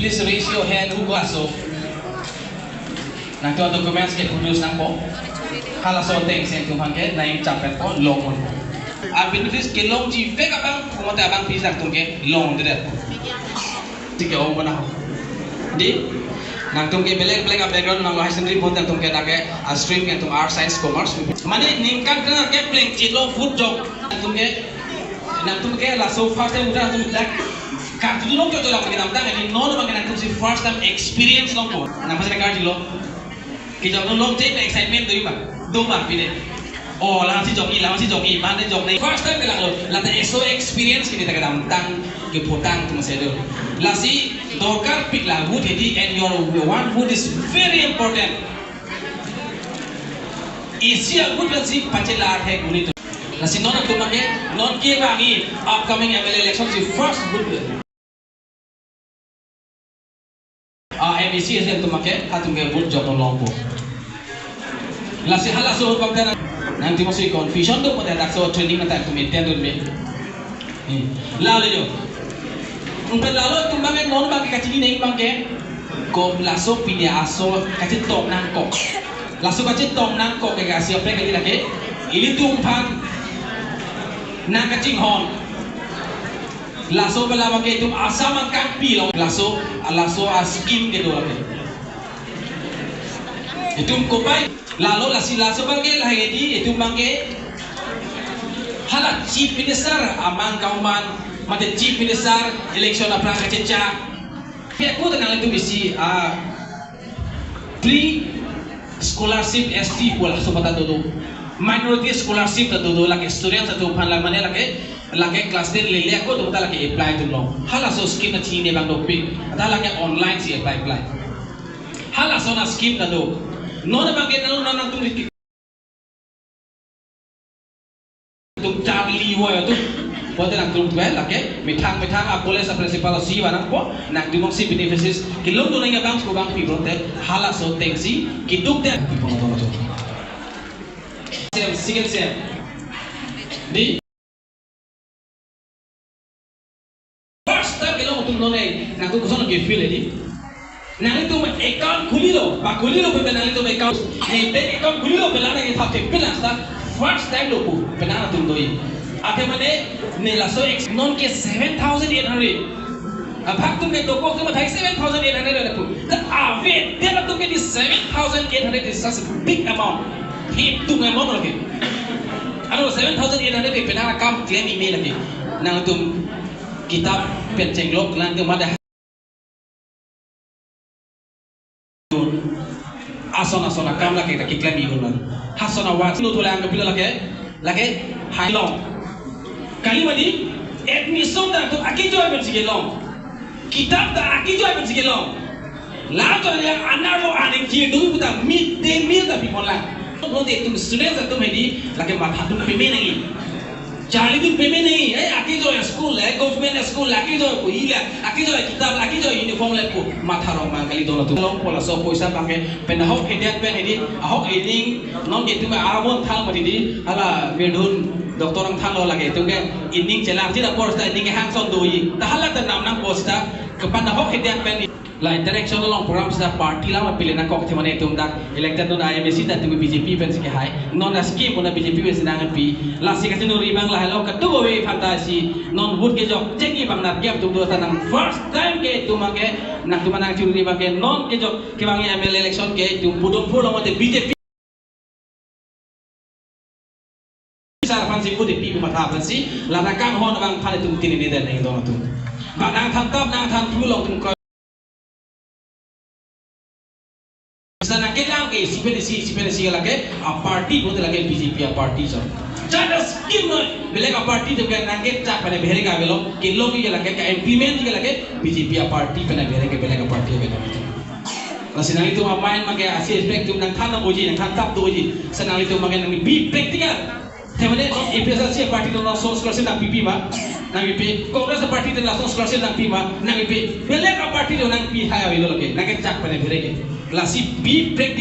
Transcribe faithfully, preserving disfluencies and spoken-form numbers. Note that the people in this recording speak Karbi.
Please raise your hand who got so. Nangtum a-documents ke produce nangpo. Halaso ateng si nangtum aphan ke nangchap pen po, longpo. A-benefits kelongji vek abang, komat abang fees nangtum ke longdetpo. Thik ke ong bona ho. Dei, nangtum ke belek belek a-background nanglo, higher secondary apot nangtum ke dak ke a-stream ke nangtum arts, science, commerce. Mane ningkan kena ke plengchitlo food jok. Nangtum ke, nangtum ke laso first time udah nangtum dak. Kartu nong ke to dak kedamtang, ini non abang ke nangtum si first time experience longpo. Nang pasti kartu lo. Kejok nong long jai excitement do ma. Do ma pine. Oh, lasi jok-i, lasi jok-i, mane jok nai. First time kelanglo, lata eso experience kini ta kedamtang keputang atum si do. Lasi dorkar pik la wood hedi, and your one wood is very important. Isi a-wood lasi pachelar he kuni tu. Lasi non atum ke, non ke bang i upcoming M L A election si first wood. Ah, M A C S atum ke, atum ke vote jok longpo. Lasi halaso pangtang nangtum si confusion do pada dak so training nangtum attend dun me. Hmm. Lalo yo. Umpen lalo atum abang non abang ke kachini neng abang ke. Ko laso pini aso kachetong nangkok. Laso kachetong nangkok ke kasi apa kali lagi? Ilitum aphan nangkachinghon. Laso bala abang ke itum Assam angkang pilo. Laso, laso a-scheme kedo lake. Itum kopai. Lalo lasi laso abang ke lahai di, itum abang ke hala Chief Minister amang kauman, mate Chief Minister election aphrang kachecha. Ke ko ta nangtum isi a free scholarship S T pu laso pata dodo. Minority scholarship ta dodo, lake student atum aphan la mane lake, lake class ten lele ako atum ta lake apply atum lo. Halaso scheme ta chini abang dopik. Ta lake online si apply apply. Halaso a-scheme ta do. Non abang ke nang nang nangtum tum charli wo ya tu. Bote nangtum tu lake methang methang a-college a-principal si ba nangpo, nangtum si beneficiaries kelong tu nang abang ko abang pi bote halaso ateng si keduk te pi pon to to. Sem, second sem. Dei. First time kelong atum non ai, nangtum koson ke feel dei. Nanglitum account khulilo, ba khulilo pen nanglitum account. Hai bank account khulilo pen nangtum thap thep pen asta first time lo pu pen nangtum do-i. Athe mane ne laso ex non ke seven thousand eight hundred. Abang atum ke dokok atum thai seven thousand eight hundred le pu. Ta ave dia atum ke di seven thousand eight hundred is such a big amount. Hitung amount lagi. Ano seven thousand eight hundred ke pen akam claim email lagi. Nangtum kitab pen chenglok nangtum mada ason ason akam lake ta keklem ikun lo. Hason awas lo tulang ke pilo lake, lake hai long. Kali madi admission ta tu akijoi pen si kelong. Kitab ta akijoi pen si kelong. La to yang anerlo aning kidung puta mid day meal ta pi pon lang. Lo de tum students atum hedi lake matha atum peme nangji. Charli atum peme nangji, eh, akijoi school, eh, government school, akijoi boi le, akijoi kitab, akijoi uniform le pu, matha rong mang kali dono tu. Longpo laso poisa abang ke, pen ahok hediat pen hedi, ahok ening, non ke tum arabon thang mati di, hala mirdhun doctor angthang lo lake, tum ke ening chelang, sita poisa ening ke hangson do-i, ta hala ta nam nangpo sita, kepan ahok hediat pen. La interaction along program sita party lama pile nangkok themane tum dak elected non I M A C ta tum B J P pen si kehai. Non a-scheme puna B J P pen si nangpi. Lasi kachinuri abang lahelo katu ave phanta si non vote kejok chengki abang nat gap tum do ta nang first time ke tum ke nangtum nangchinuri abang ke non kejok kevang M L A election ke tum pudum phu long te B J P. Sar aphan si pu de pi matha aphan si, lana kanghon abang aphan itum tini ni den nang dong atum. Ba nangthan tap nangthan thu long tum ko. Sa nangkelang ke isi pen isi, isi pen isi lake, a-party bote lake B J P a-party so. Jada scheme noi, belek a-party atum ke nangkechak pen behere ke avelo, kelongji ke lake, ke-implement ji ke lake, B J P a-party pen behere ke belek a-party ke. Lasi nanglitum a-mind abang ke asi aspect atum nangthan nang uji, nangthan tap do uji. Sa nanglitum abang ke nangpi practical. Themane A P H L C a-party atum laso scholarship nangpipi ma, nangpipi. Congress a-party atum laso scholarship nangpi ma, nangpipi. Belek a-party atum nangpi hai avelo lake, nangkechak pen behere ke. Lasi pi practical.